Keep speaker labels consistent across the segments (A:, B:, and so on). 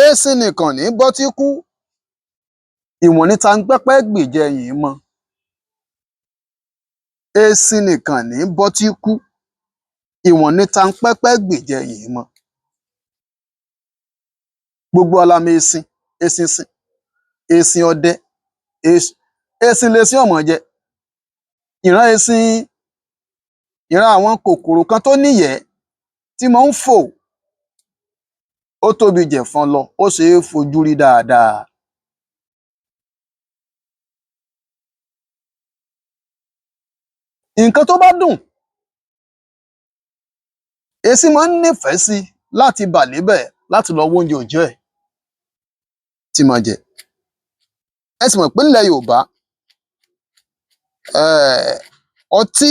A: Eéṣín nìkan ní í bọ́tí kú, ìwọ̀n ní tanpẹ́pẹ́ gbìjẹ ẹyìn mọ. Eéṣín nìkan ní í bọ́tí kú, ìwọ̀n ní tanpẹ́pẹ́ gbìjẹ ẹyìn mọ. Gbogbo wa la mọ eṣin, eṣinṣin, eṣin ọdẹ, eṣin leṣin ó máa jẹ. Ìran eṣin, ìran àwọn kòkòrò kan tó níyẹ̀ẹ́ tí mọ́ ń fò, ó tóbi jẹ̀fọn lọ, ó ṣe é fojú rí dáadáa. Nǹkan tó bá dùn, eṣin máa ń nífẹ̀ẹ́ sí láti bà lébẹ̀ láti lọ wóúnjẹ òòjọ́ ẹ̀ tí máa jẹ. Ẹ sì mọ̀ pé nílẹ̀ Yorùbá, ọtí,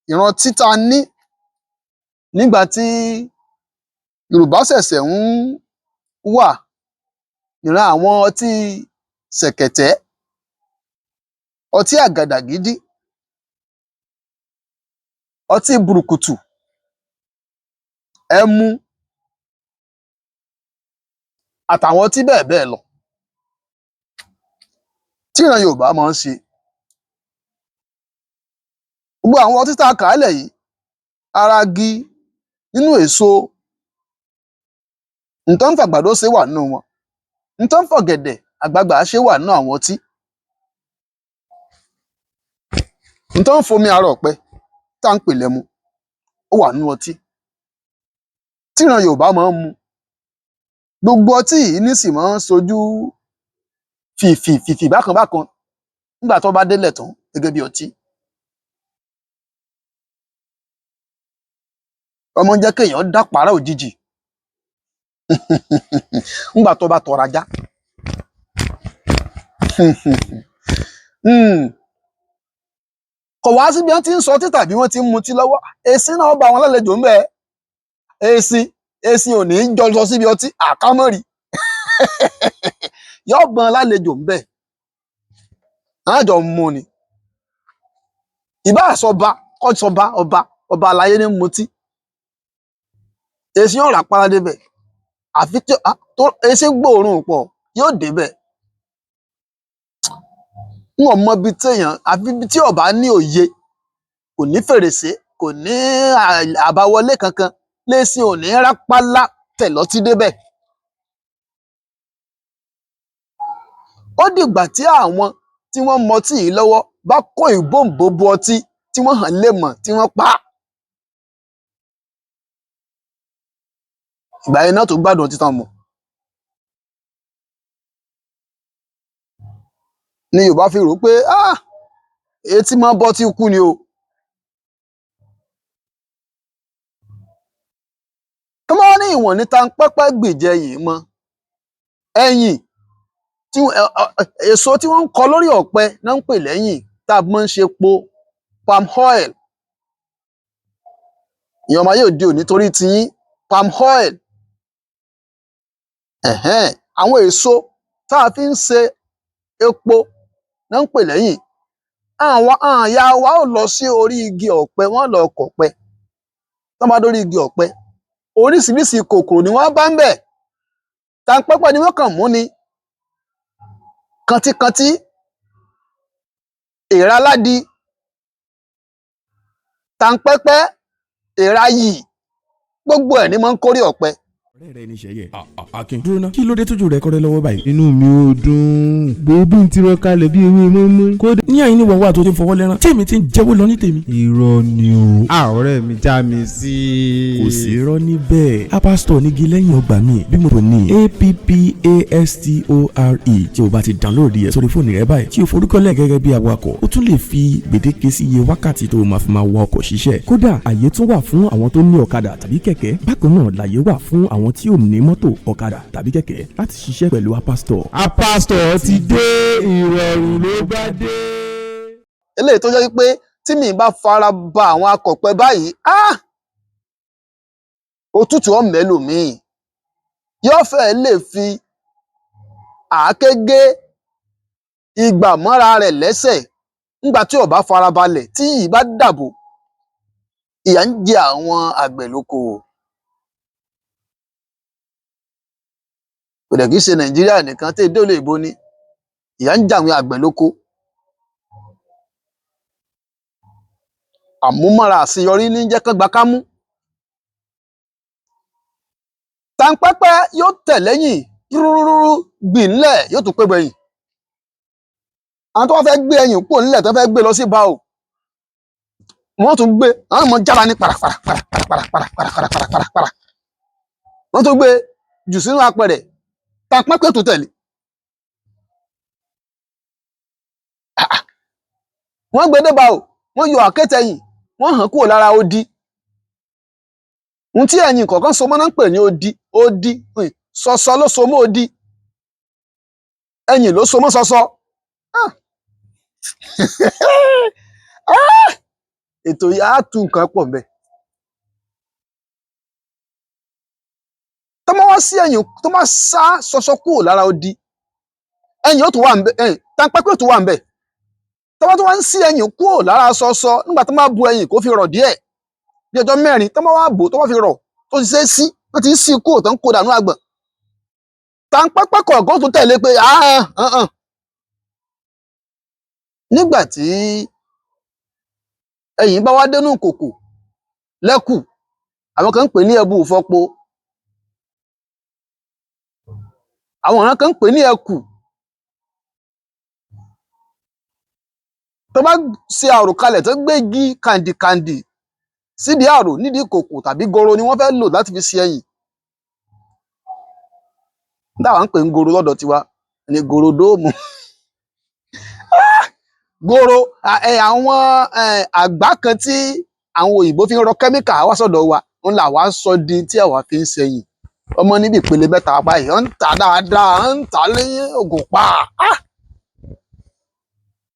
A: ìran ọtí tá a ní nígbà tí Yorùbá ṣẹ̀ṣẹ̀ ń wà, ìran àwọn ọtí ṣẹ̀kẹ̀tẹ́, ọtí àgàdàgídí, ọtí bùrùkùtù, ẹmu àtàwọn ọtí bẹ́ẹ̀ bẹ́ẹ̀ lọ tí ìran Yorùbá máa ń ṣe. Gbogbo àwọn ọtí tá a kà á lẹ̀ yìí, ara igi nínú èso, n tán ń fàgbàdo ṣe wà nínú wọn, n tán ń fọ̀gẹ̀dẹ̀ àgbagbàá ṣe wà nínú àwọn ọtí. N tán ń fomi ara ọ̀pẹ tá ń pè lẹ́mu, ó wà nínú ọtí tíran Yorùbá máa ń mu. Gbogbo ọtí yìí ní sì máa ń sojú fìfì fìfì bákan bákan nígbà tó bá délẹ̀ tán gẹ́gẹ́ bí ọtí. Ó máa ń jẹ́ kéèyàn dápàárá òjijì nígbà tó bá tọra já. Kò wá sí bí wọ́n ti ń sọtí tàbí wọ́n ti ń mutí lọ́wọ́, eṣin náà bá wọn lálejò ńbẹ̀. Eṣin, eṣin ò ní í jọ lọ síbi ọtí, àkámọ́rì. Yóò bá wọn lálejò ńbẹ̀. Wọ́n á jọ mu ni. Ìbáà ṣọba, kó ṣọba, ọba, ọba aláyé ní ń mutí. Eṣin ó ràpálá débẹ̀. Àfi tí tó eṣin gbóòórùn pọ̀, yóò débẹ̀. N ò mọ ibi téèyàn, àfi ibi tí ò bá ní òye, kò ní fèrèsé, kò ní àbáwọlé kankan, léṣin ò ní rápálá tẹ̀ lọ́tí débẹ̀. Ó dìgbà tí àwọn tí wọ́n mọtí yìí lọ́wọ́ bá kó ìbòǹbòbo ọtí tí wọ́n hàn lè mọ̀ tí wọ́n pa á. Ìgbà yẹn náà tó gbádùn ọtí tán mu. Ni Yorùbá fi rò ó pé etí máa ń bọ́tí kú ni o. Tó bá ní ìwọ̀n ní tanpẹ́pẹ́ gbìjẹ yìí mọ́, ẹyìn tí èso tí wọ́n ń kọ lórí ọ̀pẹ náà ń pè lẹ́yìn tá a máa ń ṣe epo palm oil. Ìyẹn ọmọ ayé òde òní torí tiyín, palm oil. Ẹ̀hẹ́n, àwọn èso tá a fi ń ṣe epo náà ń pè lẹ́yìn. Àwọn ìyá wa ó lọ sí orí igi ọ̀pẹ, wọ́n lọ kọ̀pẹ. Tán bá dórí igi ọ̀pẹ, oríṣiríṣi kòkòrò ni wọ́n bá ń bẹ̀. Tanpẹ́pẹ́ ni wọ́n kàn mú ni. Kantíkantí, èèrà aládi, tanpẹ́pẹ́, èèrà yìí, gbogbo ẹ̀ ní máa ń kórè ọ̀pẹ.
B: Ọ̀rẹ́ rẹ ní sẹ́yẹ. Akin dúró ná, kí ló dé tójú rẹ kọ́rẹ́ lọ́wọ́ báyìí?
C: Inú mi ò dùn. Gbòógì ń tirọ kalẹ̀ bí ewé mọ́mọ́. Kódà.
B: Ní àyín ní wọ́n wà tó ti ń fọwọ́ lẹ́rán tí èmi ti ń jẹ́wọ́ lọ ní tèmi.
C: Irọ́ ni o. A ọ̀rẹ́ mi já mi sí.
B: Kò sí irọ́ níbẹ̀. Apastore nígi lẹ́yìn ọgbà mi bí mo rò ní APPASTORE tí o bá ti download ẹ̀ sórí fóònù rẹ báyìí tí o forúkọlẹ̀ gẹ́gẹ́ bí awakọ̀, o tún lè fi gbèdéke sí iye wákàtí tó o máa fi máa wa ọkọ̀ ṣiṣẹ́. Kódà àyè tún wà fún àwọn tó ní ọ̀kadà tàbí kẹ̀kẹ́. Bákan náà làyè wà fún àwọn tí ò ní mọ́tò, ọ̀kadà tàbí kẹ̀kẹ́ láti ṣiṣẹ́ pẹ̀lú Apastore.
C: Apastore ti dé, ìrọ̀rùn ló bá dé.
A: Eléyìí tó jẹ́ pé tí mi bá fara ba àwọn akọ̀pẹ báyìí, òtútù ọ̀mẹ́ ẹlòmíì yóò fẹ́ lè fi àáké gé Ìgbà mọ́ra rẹ̀ lẹ́sẹ̀ ńgbà tí ó bá farabalẹ̀ tí yìí bá dàbò, ìyà ń jẹ àwọn àgbẹ̀ lóko o. Kò dẹ̀ kí í ṣe Nàìjíríà nìkan tí èdè òyìnbó ni ìyà ń jẹ àwọn àgbẹ̀ lóko. Àmúmọ́ra àṣeyọrí ní jẹ́ kán gba kámú. Tanpẹ́pẹ́ yóò tẹ̀ lẹ́yìn rúrúrú gbì ńlẹ̀ yóò tún pé gbẹ̀yìn. Àwọn tó wá fẹ́ gbé ẹyìn kúrò nílẹ̀ tó fẹ́ gbé lọ sí ìbá o, wọ́n tún gbé, àwọn ọmọ jára ní parapara parapara parapara parapara parapara. Wọ́n tún gbé jù sínú apẹ̀rẹ̀, tanpẹ́pẹ́ tó tẹ̀lé. Wọ́n gbé dé bá o, wọ́n yọ àkéte ẹyìn, wọ́n hàn kúrò lára odi. Ohun tí ẹyìn kọ̀ọ̀kan so mọ́ náà ń pè ní odi, odi, ṣọṣọ ló so mọ́ odi. Ẹyìn ló so mọ́ ṣọṣọ. Ah! Ah! Ètò yìí á tú nǹkan pọ̀ ńbẹ̀. Tó bá wá sí ẹyìn, tó bá sá ṣọṣọ kúrò lára odi, ẹyìn ó tún wà ńbẹ̀, ẹyìn tanpẹ́pẹ́ ó tún wà ńbẹ̀. Tó bá tún wá ń sí ẹyìn kúrò lára ṣọṣọ nígbà tó bá bu ẹyìn kó fi rọ̀ díẹ̀ bí ọjọ́ mẹ́rin, tó bá wá bò ó tó bá fi rọ̀ tó ti ṣe é sí, wọ́n ti ń sí kúrò tó ń kó dànù àgbọ̀n. Tanpẹ́pẹ́ kọ̀ọ̀kan ó tún tẹ̀lé pé ah hàn-hàn. Nígbà tí ẹyìn bá wá dénú ìkòkò lẹ́kù, àwọn kan ń pè ní ẹbu ìfọpo, àwọn ìran kan ń pè ní ẹkù. Tó bá ṣe àròkalẹ̀ tó gbé igi kàǹdìkàǹdì sídìí àrò nídìí ìkòkò tàbí goro ni wọ́n fẹ́ lò láti fi ṣe ẹyìn. Táwa ń pè ń goro lọ́dọ̀ tiwa ni gorodóòmù. Goro, àwọn àgbá kan tí àwọn òyìnbó fi ń rọ kẹ́míkà wá sọ́dọ̀ wa, ń là wá sọ di tí àwa fi ń ṣẹyìn. Ọmọ níbi ìpele mẹ́ta báyìí, ó ń tà dáadáa, ó ń tà ní Ògùnpa. Ah!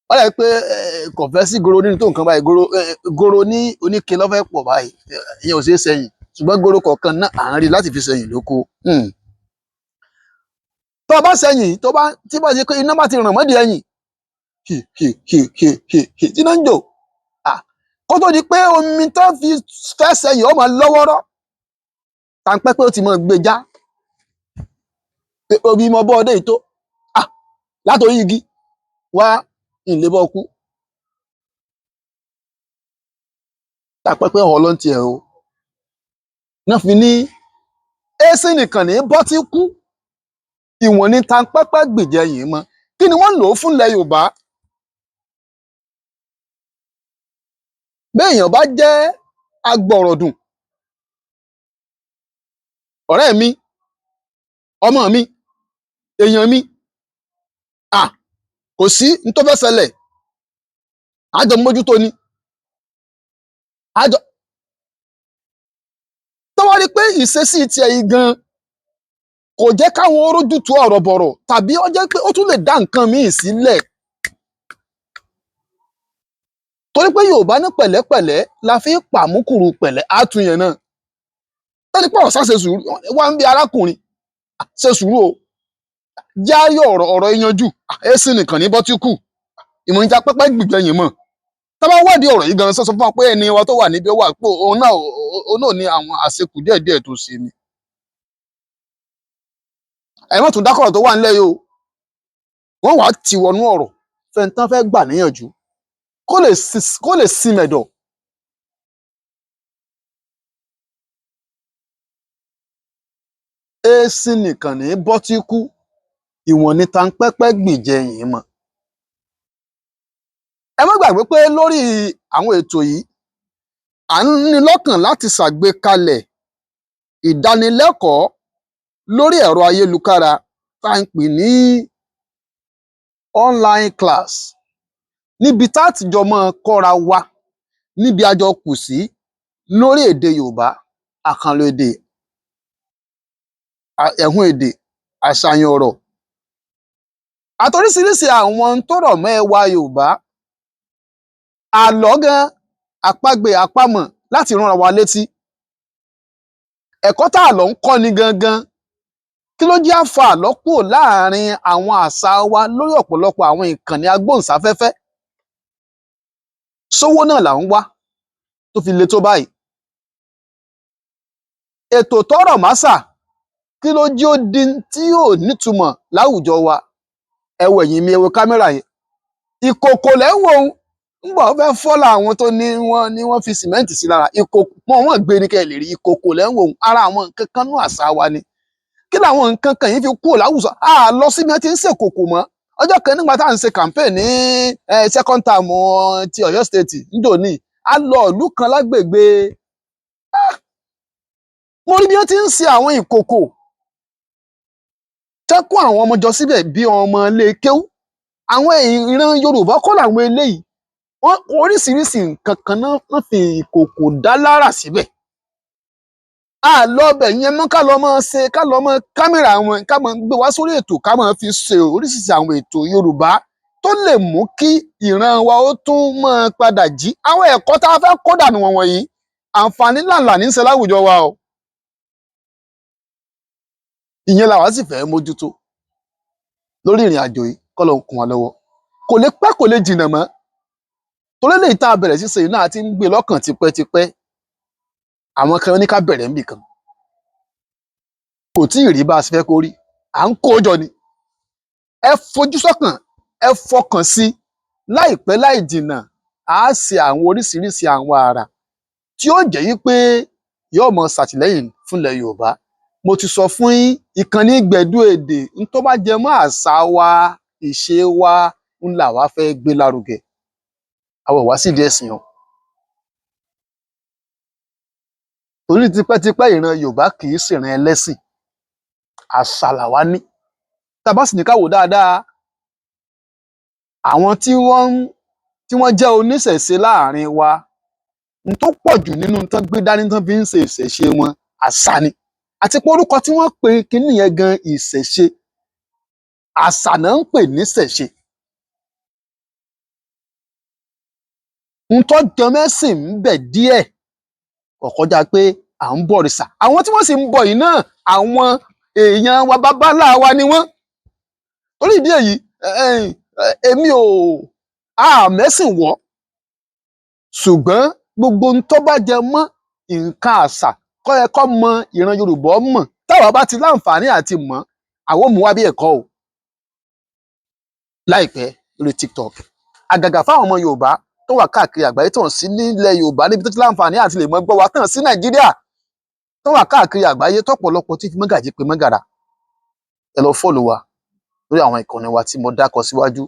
A: Ó dàbí pé kò fẹ́ sí goro nínú tó nǹkan báyìí, goro, goro ní oníke ló fẹ́ pọ̀ báyìí, ìyẹn ò ṣeé ṣẹyìn. Ṣùgbọ́n goro kọ̀ọ̀kan náà à ń rí láti fi ṣẹyìn lóko. Tó o bá ṣẹyìn, tó bá tí bá ṣe pé iná bá ti ràn mọ́dìí ẹyìn, hì hì hì hì hì hì tí iná ń jò. Ah! Kó tó di pé omi tó fi fẹ́ ṣẹyìn ó máa lọ́wọ́rọ́. Tanpẹ́pẹ́ ó ti máa gbé já. Pé omi mọ bọ́ ọdẹ yìí tó. Ah! Látòrí igi wá ìlébọ́ kú. Tanpẹ́pẹ́ ọ̀ ló ń tiẹ̀ o. Náà fi ní èsì nìkan ní bọ́ tí kú. Ìwọ̀n ni tanpẹ́pẹ́ gbìjẹ yìí mọ́. Kí ni wọ́n ń lò ó fún ilẹ̀ Yorùbá? Béèyàn bá jẹ́ agbọ̀rọ̀dùn, ọ̀rẹ́ mi, ọmọ mi, èèyàn mi, ah! Kò sí n tó fẹ́ ṣẹlẹ̀, àjọ mójútó ni. Àjọ tó wá rí pé ìṣesí tiẹ̀ yìí gan kò jẹ́ káwọn orójútu ọ̀rọ̀ bọ̀rọ̀ tàbí ó jẹ́ pé ó tún lè dá nǹkan míì sílẹ̀. Torí pé Yorùbá ní pẹ̀lẹ́pẹ̀lẹ́ la fi ń pàmùkùrù pẹ̀lẹ́ àtúnyẹn náà. Tẹ́ni pé ọ̀sá ṣe sùúrù, wá ń bí arákùnrin, ṣe sùúrù o. Járí ọ̀rọ̀ ọ̀rọ̀ yanjú, èsì nìkan ní bọ́tí kù. Ìmọ̀ ìjà pẹ́pẹ́ gbìgbẹ̀yìn mọ̀. Tá bá wádìí ọ̀rọ̀ yìí gan sọ fún wa pé ẹni wa tó wà níbi ó wà pé òun náà ní àwọn àṣekù díẹ̀díẹ̀ tó ṣe ni. Ẹ má tún dákọ̀rọ̀ tó wà nílẹ̀ yìí o. Wọ́n wàá ti wọnú ọ̀rọ̀ fẹ́ntán fẹ́ gbà níyànjú kó lè sinmẹ̀dọ̀. Èsì nìkan ní bọ́tí kú, ìwọ̀n ni tanpẹ́pẹ́ gbìjẹ yìí mọ́. Ẹ má gbàgbé pé lórí àwọn ètò yìí, à ń ní lọ́kàn láti ṣàgbékalẹ̀ ìdánilẹ́kọ̀ọ́ lórí ẹ̀rọ ayélukára tá à ń pè ní online class níbi tá a ti jọ máa kọ́ra wa níbi a jọ kù sí lórí èdè Yorùbá, àkànlò èdè, ẹ̀hún èdè, àṣàyàn ọ̀rọ̀ àtoríṣiríṣi àwọn tó rọ̀ mọ́ ẹwà Yorùbá, àlọ́ gan, àpagbè, àpamọ̀ láti ránra wa létí. Ẹ̀kọ́ tá àlọ́ ń kọ́ ni gangan, Kí ló jẹ́ àfa àlọ́ kúrò láàrin àwọn àṣà wa lórí ọ̀pọ̀lọpọ̀ àwọn ìkànnì agbóhùnsáfẹ́fẹ́? Sówó náà là ń wá tó fi le tó báyìí? Ètò tọrọ màsà, kí ló jẹ́ ó di tí ò nítumọ̀ láwùjọ wa? Ẹ wo ẹ̀yìn mi, ẹ wo kámẹ́rà yẹn, ìkòkò lẹ́ ń wò ó. Ńgbà ó fẹ́ fọ́ làwọn tó ní wọ́n ní wọ́n fi sìmẹ́ǹtì sí lára ìkòkò mọ́ wọ́n gbé ní kẹ́ ẹ lè rí. Ìkòkò lẹ́ ń wò ó, ara àwọn nǹkan kan nú àṣà wa ni. Kí làwọn nǹkan kan yìí fi kúrò láwùjọ? A lọ síbi wọ́n ti ń ṣèkòkò mọ́. Ọjọ́ kan nígbà tá à ń ṣe campaign ní second term ti Ọ̀yọ́ State níjòní, a lọ ìlú kan lágbègbè, mo rí bí wọ́n ti ń ṣe àwọn ìkòkò tẹ́ kó àwọn ọmọ jọ síbẹ̀ bí ọmọ ilé kéwú. Àwọn ìran Yorùbá kọ́ làwọn eléyìí. Wọ́n oríṣiríṣi nǹkan kan náà wọ́n fi ìkòkò dá lára síbẹ̀. A lọ ọbẹ̀ yẹn mọ́. Ká lọ máa ṣe, ká lọ mọ kámẹ́rà wọn, ká máa gbé wá sórí ètò, ká máa fi ṣe oríṣiríṣi àwọn ètò Yorùbá tó lè mú kí ìran wa ó tún máa padà jí. Àwọn ẹ̀kọ́ tá a fẹ́ kó dànù wọ̀nyí, àǹfààní ńláńlá ní í ṣe láwùjọ wa o. Ìyẹn làwa sì fẹ́ mójútó lórí ìrìn àjò yìí. Kọ́ ló ń kún wa lọ́wọ́. Kò lè pẹ́, kò lè jìnnà mọ́, torí lèyí tá a bẹ̀rẹ̀ sí ṣe yìí náà, a ti ń gbé lọ́kàn tipẹ́tipẹ́. Àwọn kan ní ká bẹ̀rẹ̀ níbì kan, kò tí ì rí bá a ṣe fẹ́ kó rí, à ń kó jọ ni. Ẹ fojú sọ́kàn, ẹ fọkàn sí, láìpẹ́ láì jìnnà, á ṣe àwọn oríṣiríṣi àwọn àrà tí ó jẹ́ wípé yóò mọ ṣàtìlẹ́yìn fúnlẹ̀ Yorùbá. Mo ti sọ fún yín, ìkànnì Gbẹ̀du Èdè, ń tó bá jẹ mọ́ àṣà wa, ìṣe wa, ń là wá fẹ́ gbé lárugẹ. Àwọn ò wá sídìí ẹ̀sìn o, torí tipẹ́tipẹ́ ìran Yorùbá kì í ṣèràn ẹlẹ́sìn, àṣà làwa ní. Tá a bá sì ní ká wò dáadáa, àwọn tí wọ́n jẹ́ oníṣẹ̀ṣe láàrin wa, n tó pọ̀ jù nínú tán gbé dání tán fi ń ṣe ìṣẹ̀ṣe wọn, àṣà ni. Àti pé orúkọ tí wọ́n pe kinní yẹn gan, ìṣẹ̀ṣe, àṣà náà ń pè níṣẹ̀ṣe. N tó jọ mẹ́sìn ń bẹ díẹ̀ kò kọjá pé à ń bọ̀rìṣà. Àwọn tí wọ́n sì ń bọ yìí náà, àwọn èèyàn wa, bàbá ńlá wa ni wọ́n. Torí ìdí èyí, èmi ò àmẹ́sìn wọ̀, ṣùgbọ́n gbogbo ń tó bá jẹ mọ́ nǹkan àṣà kọ́ ẹ kọ́ mọ ìran Yorùbá mọ̀, táwa bá ti láǹfààní àti mọ̀, àwọn ò mú wá bí ẹ̀kọ́ o láìpẹ́ lórí TikTok, àgàgà fáwọn ọmọ Yorùbá tó wà káàkiri àgbáyé, tó hàn sí nílẹ̀ Yorùbá níbi tó ti láǹfààní àti lè mọ gbọ́ wa, tàn sí Nàìjíríà, tó wà káàkiri àgbáyé, tọ́pọ̀lọpọ̀ tí fi mọ́gàjí pé mọ́gàrà. Ẹ lọ follow wa lórí àwọn ìkànnì wa tí mo dákọ síwájú,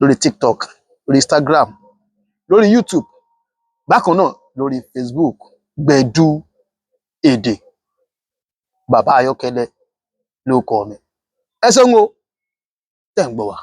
A: lórí TikTok, lórí Instagram, lórí YouTube, bákan náà lórí Facebook, Gbẹ̀du Èdè. Bàbá Ayọ́kẹ́lẹ́ ló kọ mi. Ẹ ṣeun o tẹ́ ń gbọ́ wa.